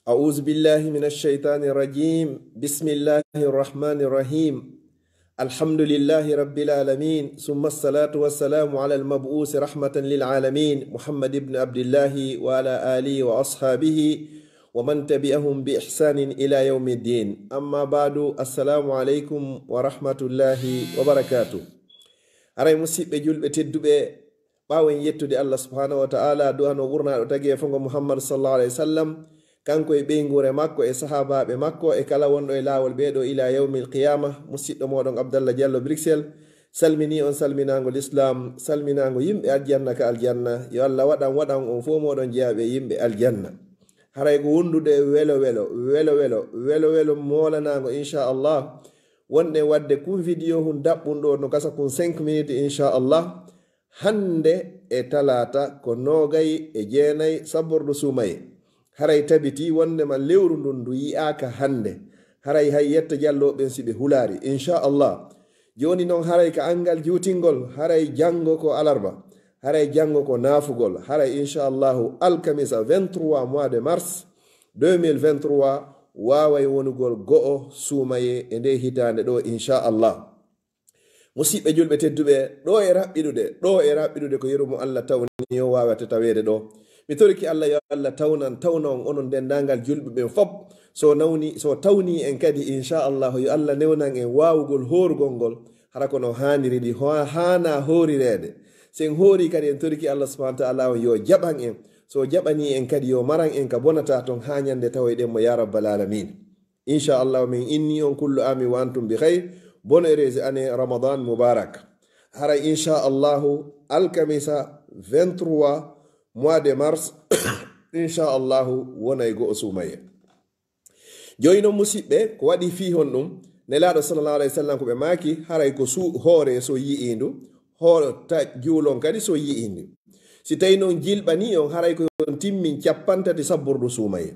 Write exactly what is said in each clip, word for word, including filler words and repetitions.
أعوذ بالله من الشيطان الرجيم. بسم الله الرحمن الرحيم. الحمد لله رب العالمين، ثم الصلاة والسلام على المبعوث رحمة للعالمين، محمد بن عبد الله، وعلى آله وأصحابه ومن تبعهم بإحسان إلى يوم الدين. أما بعد، السلام عليكم ورحمة الله وبركاته. Haray, musiɓɓe julɓe tedduɓe, ɓaawo en yettude Allah subhanahu wa ta'ala, du'ano ɓurnaaɗo tagee fongo Muhammad sallallahu alayhi wa sallam, kanko e ɓeynguure makko e sahaabaaɓe makko e kala wonɗo e laawol ɓee ɗoo ila yawmil qiyaama, musiɗɗo mooɗon Abdallah Diallo Bruxelles salminii on salminaango lislaam, salminaango yimɓe aljanna ka aljanna. Yo Allah waɗan, waɗan on fof mooɗon jeyaaɓe e yimɓe aljanna. Haray ko wondude welo welo, welo welo, welo welo moolanaango, inchallah. Wonɗen waɗde kun vidéo hun daɓɓun ɗoo no gasa kun cinq minutes, inchallah. Hannde e talaata ko noogay e jeenay sabbordu suumaye. Haray tabitii wonndema lewru ndun ndu yi'aaka hannde. Haray hay yetta jallooɓe ɓen si ɓe hulaari, inchallah. Jooni non, haray ka anngal juutingol, haray janngo ko alarba. Haray janngo ko naafugol. Haray, inchallahu, alkamisa vingt-trois mois de mars deux mille vingt-trois waaway wonugol go'o suumaye e ndee hitaande ɗoo, inchallah. Musiɓɓe julɓe tedduɓe, ɗoo e raɓɓiɗude, ɗoo e raɓɓiɗude ko yeru mo Allah tawni o waawata taweede ɗoo. Mi torike Allah yo Allah tawnan, tawna on onon denndaangal julɓe ɓen fop. So nawni, so tawni en kadi, inchallah, yo Allah newnan en waawugol hoorugol ngol, hara ko no haaniri ni, ho-, haana hoorireede. Si en hoori kadi, en torike Allah subhanahu wa ta'ala on yo jaɓan en. So jaɓanii en kadi, yo maran en ka bonata ton haa ñande tawoyɗen mo, ya rabbal alamin. Inchallah, min inni on kullu aami wa antum bi khayr. Bonne heureuse année, Ramadan Mubarak. Haray, inchallahu, alkamisa vingt-trois mois de mars, inchallahu, wonay go'o suumaye. Jooni non, musiɓɓe, ko waɗi fii honɗum? Nelaaɗo sallallahu alayhi wa sallam ko ɓe maaki, haray ko su-, hoore so yi'ii ndu, hoore ta juulon kadi so yi'ii ndu. Si tawi non jilɓanii on, haray ko on timmin cappanɗe tati sabbordu suumaye.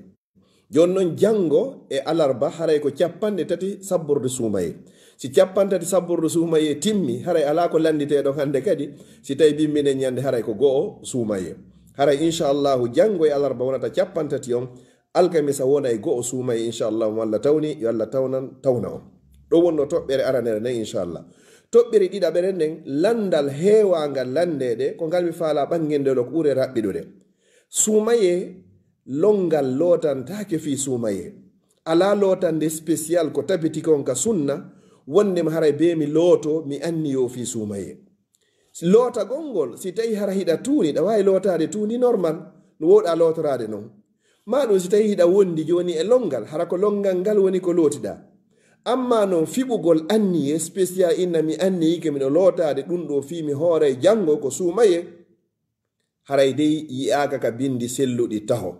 Jooni non, janngo e alarba, haray ko cappanɗe tati sabbordu suumaye. Si cappanɗe tati sabbordu suumaye timmi, haray alaa ko lannditee ɗon hannde kadi. Si tawi bimmiɗen ñande, haray ko go'o suumaye. Haray, inchallahu, janngo e alarba wonata cappanɗe tati on, alkamisa wonay go'o suumaye, inchallah, mo Allah tawni, yo Allah tawnan, tawna on. Ɗo wonno toɓɓere aranere nden, inchallah. Toɓɓere ɗiɗaɓere nden, lanndal heewaangal lanndeede, ko ngal mi faalaa ɓanngindelo ko ɓuri raɓɓiɗude. Suumaye, lonngal lootantaake fii suumaye. Alaa lootannde spécial ko tabiti kon ka sunna, wonndema haray bee mi looto, mi anniyoo fii suumaye. Lootagol ngol, si tawi hara hiɗa tuuni, ɗa waawi lootaade tuuni normal, no wooɗaa lootoraade non. Maa ɗum si tawi hiɗa wondi jooni e lonngal, hara ko lonngal ngal woni ko lootiɗaa. Ammaa non fiɓugol anniye spécial, inna mi anniyike miɗo lootaade ɗum ɗoo fii mi hooray janngo ko suumaye, haray dey yi'aaka ka binndi selluɗi taho.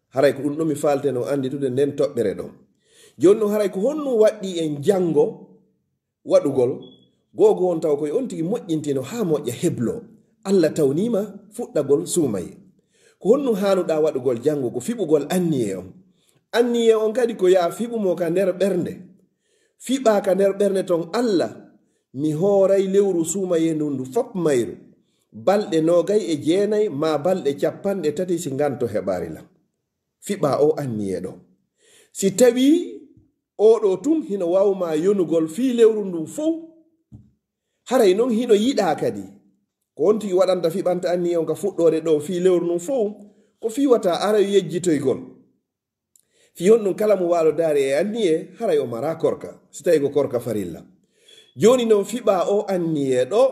Haray ko ɗum ɗoo mi faaltenoo annditude nden toɓɓere ɗon. Jooni non haray ko honɗum waɗɗii en janngo waɗugol, googo on taw koye on tigi moƴƴintino haa moƴƴa hebloo. Allah tawniima fuɗɗagol suumaye. Ko honɗum haanuɗaa waɗugol janngo? Ko fiɓugol anniye on. Anniye on kadi ko yaa fiɓu mo ka nder ɓernde. Fiɓaa ka nder ɓernde ton, Allah, mi hooray lewru suumaye ndun ndu fop mayru, balɗe noogay e jeenay maa balɗe cappanɗe tati si nganto heɓaari lan. Fiɓaa o anniye ɗo. Si tawii oo ɗoo tun hino waaw maa yonugol fii lewru ndun fow, haray non hino yiɗaa kadi. Ko on tigi waɗanta fiɓanta anniye on ka fuɗɗoode ɗoo fii lewru ndun fow, ko fii wata aray yejjitoygol. Fii honɗum? Kala mo waalo daari e anniye, haray o maraa korka, si tawii ko korka farilla. Jooni non, fiɓaa o anniye ɗo,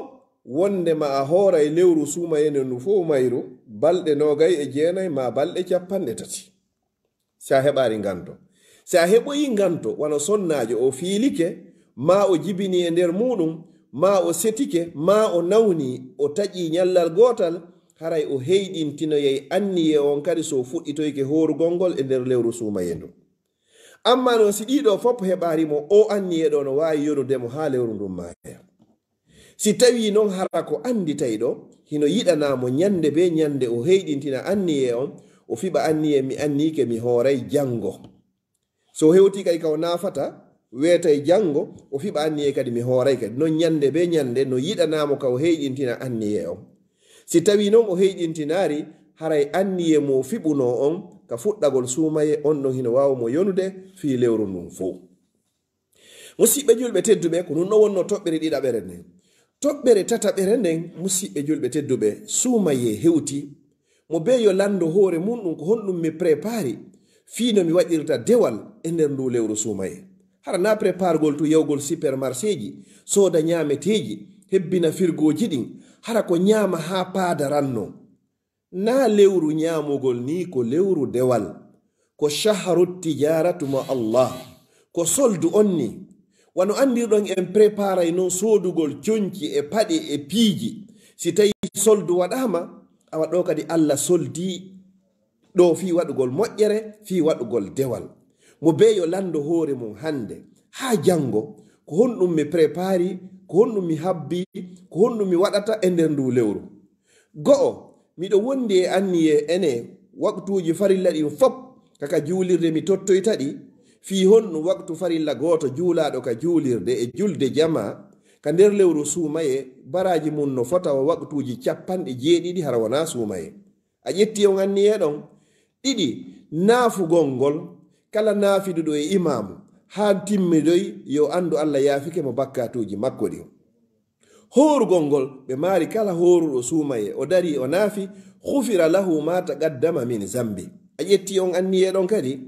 wonndema a hooray lewru suumaye ndun fow mayru, balɗe noogay e jeenay maa balɗe cappanɗe tati. Si a heɓaari nganto. Si a heɓoyi nganto, wano sonnaajo o fiilike, maa o jibini e nder muuɗum, maa o setike, maa o nawni, o taƴi ñallal gootal, haray o heyɗintinoyay anniye on kadi so fuɗɗitoyke hoorugol ngol e nder lewru suumaye ndun. Ammaa non, si ɗii ɗoo fow heɓaari mo, o anniye ɗo no waawi yonude mo haa lewru ndun maaya. Si tawii non hara ko annditayɗo, hino yiɗanaa mo ñannde bee ñannde o heyɗintina anniye on, o fiɓa anniye, mi anniike mi hooray janngo. So hewtii kadi ka o naafata, weetay janngo, o fiɓa anniye kadi mi hooray kadi. Non ñannde bee ñannde no yiɗanaa mo ka o heyɗintina anniye on. Si tawii non o heyɗintinaari, haray anniye mo fiɓunoo on, ka fuɗɗagol suumaye, on ɗon hino waawa mo yonude fii lewru ndun fow. Musiɓɓe julɓe tedduɓe, ko ɗun ɗon wonnoo toɓɓere ɗiɗaɓere nden. Toɓɓere tataɓere nden, musiɓɓe julɓe tedduɓe, suumaye hewti. Mo bee yo lanndo hoore mun ɗun, ko honɗun mi prepari fii no mi waɗirta dewal e nder nduu lewru suumaye. Hara naa prepargol tun yahugol supermarchéji, sooda ñaameteeji, hebbina firgooji ɗin, hara ko ñaama haa paada ranno. Naa lewru ñaamugol nii, ko lewru dewal. Ko shahru tijaratu ma Allah. Ko soldu on nii. Wano anndirɗon en preparay non soodugol conci e paɗe e piiji. Si tawi soldu waɗaama, awa ɗoo kadi Allah soldi ɗoo fii waɗugol moƴƴere, fii waɗugol dewal. Mo bee yo lanndo hoore mun hannde haa janngo, ko honɗun mi prepari, ko honɗun mi habbi, ko honɗun mi waɗata e nder nduu lewru. Go'o, miɗo wondi e anniyee enee waqtuuji farilla ɗin fop, ka ka juulirde mi tottoyta ɗi, fii honɗun waqtu farilla gooto juulaaɗo ka juulirde e julde jamaa ka nder lewru suumaye, baraaji mun no fota wa waqtuuji cappanɗe jeeɗiɗi hara wonaa suumaye. A ƴetti on anniyee ɗon? Ɗiɗi, naafugol ngol, kala naafiduɗo e imaamu, haa timmidoy, yo anndu Allah yaafike mo bakkaatuuji makko ɗin. Hoorugol ngol, ɓe maari kala hooruɗo suumaye, o darii o naafi, ghufira lahu ma taqaddama min zambi. A ƴetti on anniyee ɗon kadi?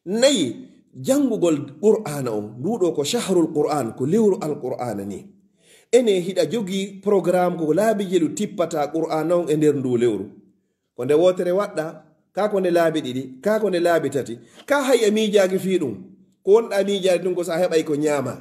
Nayi, janngugol Qur'aana on, nduu ɗoo ko shahrul Qur'aan, ko lewru Alqur'aana nii. Enee hiɗa jogii programme ko laabi jelu tippataa Qur'aana on e nder nduu lewru? Ko nde wootere waɗɗaa, kaa ko nde laabi ɗiɗi, kaa ko nde laabi tati, kaa hay a miijaaki fii ɗun. Ko wonɗaa miijaade tun ko si a heɓay ko ñaamaa.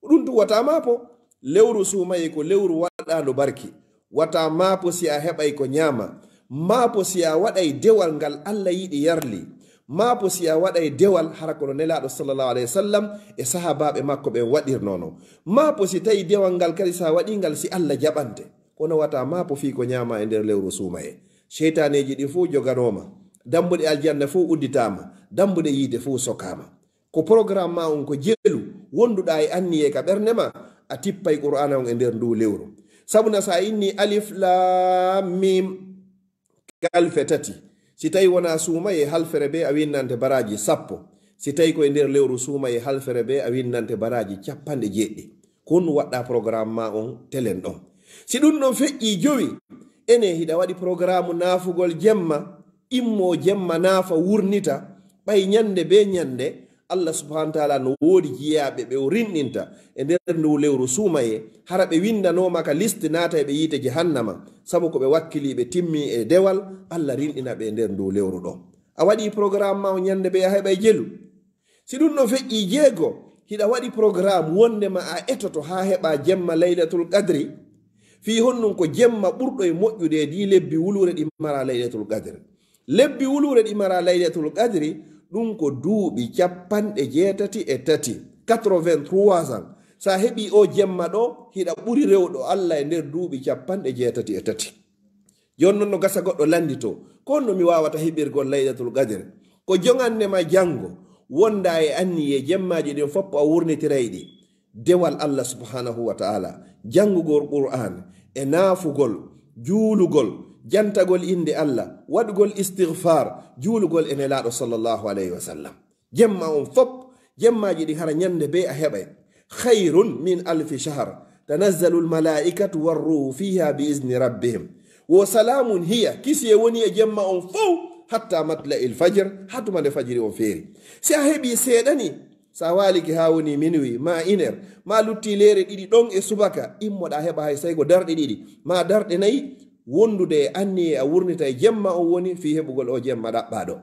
Ko ɗun tun wata maapo. Lewru suumaye ko lewru waɗaandu barki. Wata maapo si a heɓay ko ñaamaa. Maapo si a waɗay dewal ngal Allah yiɗi yarli. Maapo si a waɗay dewal hara ko no Nelaaɗo sallallahu alayhi wa sallam e sahaabaaɓe makko ɓen waɗirnoo non. Maapo si tawi dewal ngal kadi si a waɗii ngal si Allah jaɓante. Kono wata maapo fii ko ñaamaa e nder lewru suumaye. Seytaaneeji ɗin fow joganooma. Dambuɗe aljanna fow udditaama. Dambuɗe yiite fow sokaama. Ko programme maa on ko jelu wonduɗaa e anniyee ka ɓernde maa, a tippay Qur'aana on e nder nduu lewru. Sabu na si a innii alif laam miim, halfe tati. Si tawi wonaa suumaye, halfere bee a winnante baraaji sappo. Si tawi ko e nder lewru suumaye, halfere bee a winnante baraaji cappanɗe jeeɗiɗi. Ko honɗun waɗɗaa programme maa on telen ɗon? Si ɗun ɗon feƴƴii jowi, enee hiɗa waɗi programme naafugol jemma, immoo jemma naafa wurnita, ɓay ñande bee ñande, Allah subhanahu wa ta'ala no woodi jiyaaɓe ɓe o rinɗinta e nder nduu lewru suumaye, hara ɓe winndanooma ka liste naata e ɓe yiite jahannama, sabu ko ɓe wakkilii ɓe timmii e dewal, Allah rinɗina ɓe e nder nduu lewru ɗoo. A waɗii programme maa on ñande bee a heɓay jelu. Si ɗun no feƴƴii jeego, hiɗa waɗi programme wonndema a etoto haa heɓaa jemma Laylatul Qadri? Fii honɗun ko jemma ɓurɗo e moƴƴude e ɗii lebbi wuluure ɗi maraa Laylatul Qadri. Lebbi wuluure ɗi maraa Laylatul Qadri, ɗun ko duuɓi cappanɗe jeetati e tati, quatre-vingt-trois ans. Si a heɓii oo jemma ɗoo, hiɗa ɓuri rewɗo Allah e nder duuɓi cappanɗe jeetati e tati. Jooni non no gasa goɗɗo lannditoo, ko honno mi waawata heɓirgol Laylatul Qadr? Ko joŋannde ma janngo, wondaa e anniyee jemmaaji ɗin fof a wurnitiray ɗi. Dewal Allah subhanahu wa ta'ala, janngugol Qur'aan, e naafugol, juulugol, jantagol innde Allah, waɗugol istighfar, juulugol e Nelaaɗo sallallahu alayhi wa sallam. Jemma on fof, jemmaaji ɗin hara ñande bee a heɓay. Khayrun min alfi shahr, tanazzalul malaa'ikatu war ruuhu fiha bi izni rabbihim. Wo salaamun hiya, kisiyee woni e jemma on fof, hatta matla'il fajr, haa tuma nde fajiri on feeri. Si a heɓii seeɗa ni, si a waalike haa woni minuit, maa une heure, maa luttii leere ɗiɗi ɗon e subaka, immoɗaa heɓa hay say ko darɗe ɗiɗi, maa darɗe nayi, wondude e anniyee a wurnitay jemma on woni fii heɓugol oo jemma ɗaɓɓaaɗo.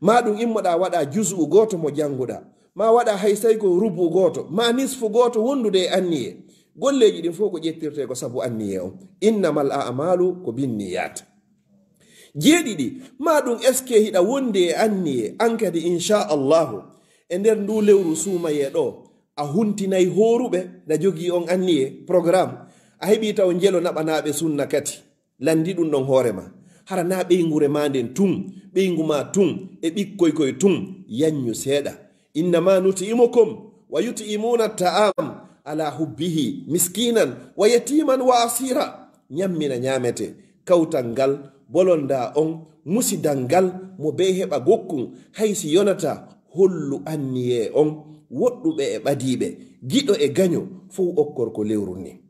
Maa ɗun immoɗaa waɗaa juz'u gooto mo jannguɗaa, maa waɗaa hay say ko rubu'u gooto, maa nisfu gooto wondude e anniyee. Golleeji ɗin fof ko ƴettirtee ko sabu anniyee on. Innamal a'maalu ko binniyat. Jeeɗiɗi, maa ɗun est-ce que hiɗa wondi e anniyee, an kadi, insha Allahu, e nder nduu lewru suumayee ɗoo, a huntinay hooruɓe, na jogii on anniyee, programme, a heɓii taw njelo naɓanaaɓe sunna kadi. Lanndi ɗun ɗon hoore maa. Hara naa ɓeynguure maa nden tun, ɓeyngu maa tun, e ɓikkoy koy tun, yanñu seeɗa. Innama nut'imukum wa yut'imuna ta'am ala hubbihi miskinan wa yatiman wa asira. Ñammina ñaametee, kawtal ngal Bolondaa on, musidal ngal mo bee heɓa gokkun, hay si yonataa, hollu anniyee on, woɗɗuɓe e ɓadiiɓe, giɗo e gaño, fow okkor ko lewru ni.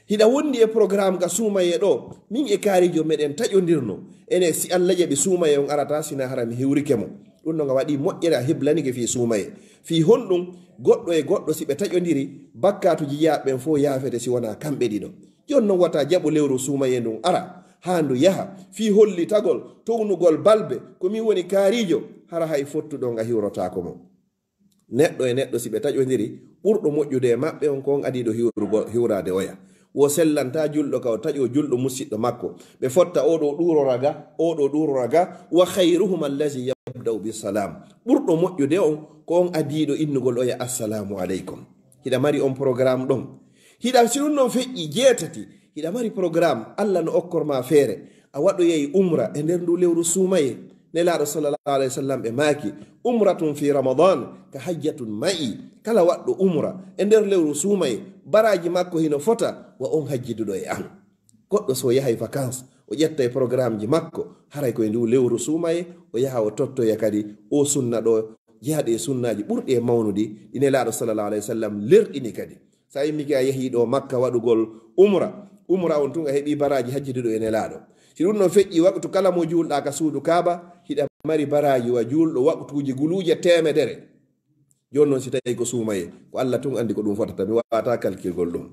Hiɗa wondi e programme ga suumayee ɗoo, min e kaarijo meɗen taƴondirno. Ene si Alla jaɓi suumayee on arataa, sina hara mi hiwrike mo. Ɗun non a waɗii moƴƴere a heblanike fii suumayee. Fii honɗun goɗɗo e goɗɗo si ɓe taƴondiri, bakkaatuuji jiyaaɓe ɓen fow yaafete si wonaa kamɓe ɗiɗo. Jooni non wata jaɓu lewru suumayee ndun ara, haa ndu yaha, fii hollitagol, townugol balbe, ko min woni kaarijo, hara hay fottuɗo on a hiwrotaako mo. Neɗɗo e neɗɗo si ɓe taƴondiri, ɓurɗo moƴƴude e maɓɓe on ko on adiiɗo hiwrugol, hiwraade oya. Wo sellantaa julɗo ka o taƴoo julɗo musiɗɗo makko. Ɓe fotta oo ɗoo ɗuurora ga, oo ɗoo ɗuurora ga, wa khayruhuma allazi yabda'u bis salam. Ɓurɗo moƴƴude on ko on adiiɗo innugol oya assalamu aleykum. Hiɗa mari on programme ɗon. Hiɗa si ɗun non feƴƴi jeetati, hiɗa mari programme, Alla no okkor ma feere. A waɗoyay umra e nder ndu lewru suumayee. Nelaaɗo sallallahu alayhi wa sallam ɓe maaki, umratun fi Ramadan ka hajjatun ma'i. Kala waɗɗo umra e nder lewru suumayee, baraaji makko hino fota wa on hajjiduɗo e an. Goɗɗo so yahay vacances, o ƴettay programmeji makko, haray ko e ndu lewru suumayee, o yaha o tottoya kadi o sunna ɗoo, jeyaaɗo e sunnaaji ɓurɗi e mawnude, ɗi Nelaaɗo sallallahu alayhi wa sallam lerɗini kadi. Sa immike a yehi ɗo Makka waɗugol umra, umra on tun a heɓi baraaji hajjiduɗo e Nelaaɗo. Si ɗun non feƴƴi, waqtu kala mo juulɗa ka suudu Kaaba, hiɗa mari baraaji wa juulɗo waqtuuji guluuje teemedere. Jooni non si tawi ko suumayee, ko Alla tun andi ko ɗun fotata, mi waawata kalkilgol ɗun.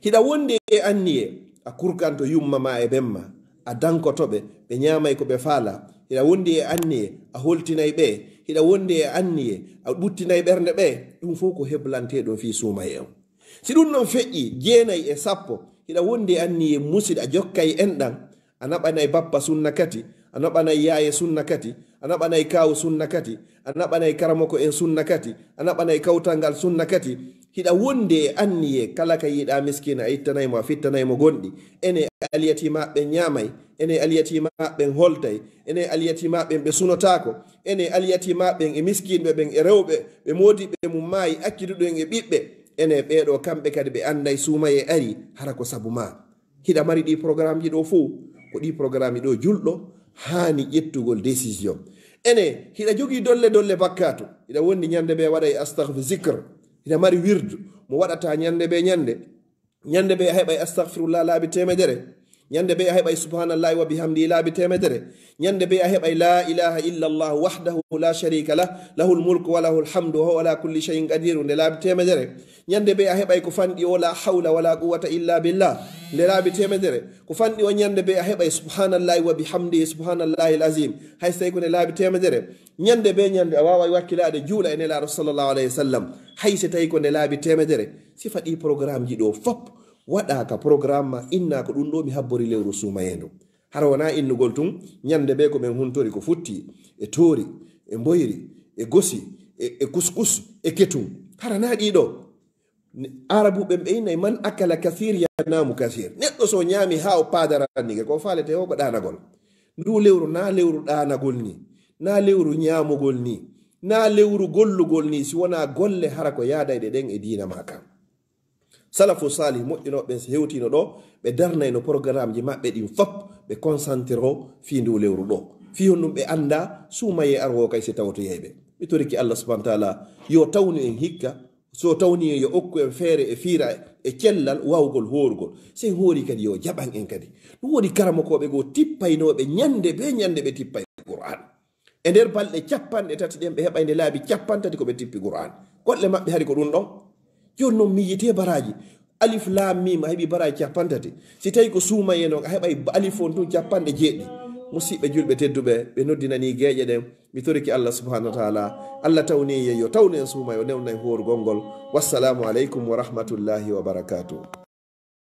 Hiɗa wondi e anniyee, a kurkanto yumma ma e ben ma, a dankoto ɓe, ɓe ñaamay ko ɓe faala. Hiɗa wondi e anniyee, a holtinay ɓe. Hiɗa wondi e anniyee, a ɓuttinay ɓernde ɓe. Ɗun fow ko heblanteeɗun fii suumayee on. Si ɗun non feƴƴi, jeenay e sappo, hiɗa wondi e anniyee musiɗɗo, a jokkay enɗan, a naɓanay bappa sunna kati, a naɓanay yaaye sunna kati, a naɓanay kaawu sunna kati, a naɓanay karamoko en sunna kati, a naɓanay kawtal ngal sunna kati. Hiɗa wondi e anniyee kala ka yiɗaa miskiina, a ittanay mo, a fittanay mo gonɗi. Ene aliyatiimaaɓe ɓen ñaamay, ene aliyatiimaaɓe ɓen holtay, ene aliyatiimaaɓe ɓen ɓe sunotaako, ene aliyatiimaaɓe ɓen e miskiinɓe ɓen e rewɓe, ɓe moodiɓɓe mun maayi, acciduɗo en e ɓiɓɓe. Ene ɓee ɗoo kamɓe kadi ɓe anday suumayee ari, hara ko sabu maa. Hiɗa mari ɗii programmeji ɗoo fow, ko ɗii programmeji ɗoo julɗo haani ƴettugol décision. Ene, hiɗa jogii dolle dolle bakkaatu, hiɗa wondi ñande bee waɗay astagfi zikr, hiɗa mari wirdu mo waɗata ñande bee ñande. Ñande bee a heɓay astagfirullah laabi teemedere. Ñande bee a heɓay subhanallahi wa bihamdihi laabi teemedere. Ñande bee a heɓay la ilaha illa Allah wahdahu la sharika lah, lahul mulku wa lahul hamdu wa huwa ala kulli shay'in qadir nde laabi teemedere. Ñande bee a heɓay ko fanɗi o la hawla wala quwwata illa billah nde laabi teemedere. Ko fanɗi o ñande bee a heɓay subhanallahi wa bihamdihi subhanallahil azim, hay so tawi ko nde laabi teemedere. Ñande bee ñande a waaway wakkilaade juula e Nelaaɗo sallallahu alayhi wa sallam, hay so tawi ko nde laabi teemedere. Sifa ɗii programmeji ɗoo fop waɗaa ka programme ma, innaa ko ɗun ɗoo mi habbori lewru suumayee ndu. Hara wonaa innugol tun, ñande bee ko ɓen huntori ko futti e toori, e mboyri, e gosi, e, e kuskus, e ketun. Hara naa ɗii ɗoo. Ne-, Aarabuɓe ɓen ɓe innay, "Man akala kathir yanamu kathir." Neɗɗo so ñaami haa o paadaranike, ko faalete o ko ɗaanagol. Ndu lewru naa lewru ɗaanagol ni, naa lewru ñaamugol ni, naa lewru gollugol ni, si wonaa golle hara ko yaadayɗe ɗen e diina maa kan. Salafu salih moƴƴinooɓe ɓen si hewtiino ɗo, ɓe darnayno programmeji maɓɓe ɗin fop, ɓe concentré o fii ndu lewru ɗo. Fii honɗun ɓe annda suumayee aroowo kay si tawtoyay ɓe. Mi torike Allah subhanahu wa taala yo tawnu en hikka, so tawni en yo okku en feere e fiira e cellal waawugol hoorugol. Si en hoori kadi yo jaɓan en kadi. Ɗun woni karamokooɓe goo tippaynooɓe ñande bee ñande ɓe tippay Qur'an. E nder balɗe capanɗe tati ɗen, ɓe heɓay nde laabi capantati ko ɓe tippi Qur'an. Golle maɓɓe hari ko ɗun ɗon. Jooni non, miijitee baraaji. Alif Laam Miim, a heɓi baraaji capantati. Si tawi ko suumayee non, a heɓay alif on tun capanɗe jeeɗiɗi. Musiɓɓe julɓe tedduɓe, ɓe noddinanii geeƴe ɗen. Mi torike Allah subhanahu wa taala, Allah tawni en, yo tawnu en suumayee, o newna en hoorugol ngol. Wassalamu aleykum wa rahmatullahi wa barakatuh.